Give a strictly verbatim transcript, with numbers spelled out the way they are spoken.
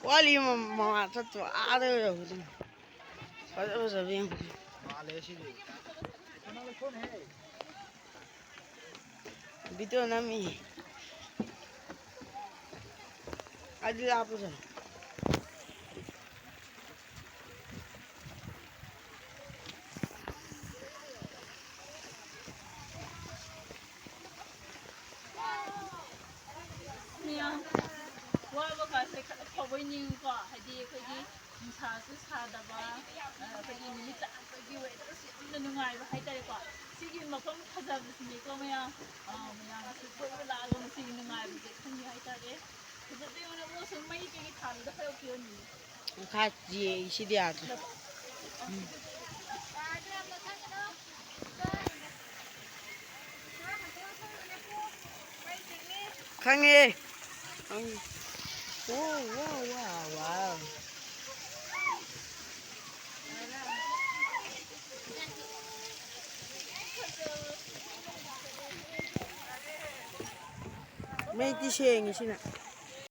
ꯋꯥꯠꯂꯤ ꯃ-, ꯃꯃꯥ ꯆꯠꯇꯣ ꯑꯥꯗ ꯌꯧꯕꯗꯣ꯫ ꯐꯖ ꯐꯖꯕ ꯌꯦꯡꯉꯨ꯫ ꯃꯥꯜꯂꯦ ꯁꯤꯗꯤ꯫ ꯚꯤꯗꯤꯑꯣ ꯅꯝꯃꯤ꯫ ꯑꯗꯨ ꯂꯥꯞꯄꯁꯦ꯫ ꯃꯌꯥꯝ ꯋꯥꯕ ꯀꯥꯁꯦ ꯈꯔ ꯐꯕꯣꯏ ꯅꯤꯡꯉꯤꯀꯣ, ꯍꯥꯏꯗꯤ ꯑꯩꯈꯣꯏꯒꯤ ꯅꯨꯡꯁꯥꯁꯨ ꯁꯥꯗꯕ, ꯑ, ꯑꯩꯈꯣꯏꯒꯤ ꯅꯨꯃꯤꯠ ꯇꯥꯔꯛꯄꯒꯤ ꯋꯦꯗꯔꯁꯨ ꯌꯥꯝꯅ ꯅꯨꯡꯉꯥꯏꯕ ꯍꯥꯏꯇꯥꯔꯦꯀꯣ꯫ ꯁꯤꯒꯤ ꯃꯐꯝ ꯐꯖꯕꯁꯤꯅꯦꯀꯣ ꯃꯌꯥꯝ, ꯑ, ꯃꯌꯥꯝꯅꯁꯨ ꯀꯣꯏꯕ ꯂꯥꯛꯑꯒ ꯃꯁꯤꯒꯤ ꯅꯨꯡꯉꯥꯏꯕꯁꯦ ꯈꯪꯒꯦ ꯍꯥꯏꯇꯥꯔꯦ꯫ ꯐꯖꯗꯦ ꯌꯦꯡꯉꯨꯅꯦ, ꯃꯣꯏꯁꯨ ꯃꯩ ꯀꯩꯀꯩ ꯊꯥꯜꯂꯒ ꯈꯔ ꯄꯤꯔꯝꯃꯤꯅꯦ꯫ ꯃꯈꯥ ꯌꯦꯡꯁꯤꯗꯤ ꯌꯥꯗ꯭ꯔꯦ꯫ ꯎꯝ꯫ ꯈꯪꯉꯦ꯫ ꯈꯪꯉꯦ꯫ ꯋꯥ, ꯋꯥ, ꯋꯥ, ꯋꯥ꯫ ꯃꯩꯗꯤ ꯁꯦꯡꯉꯤ ꯁꯤꯅ꯫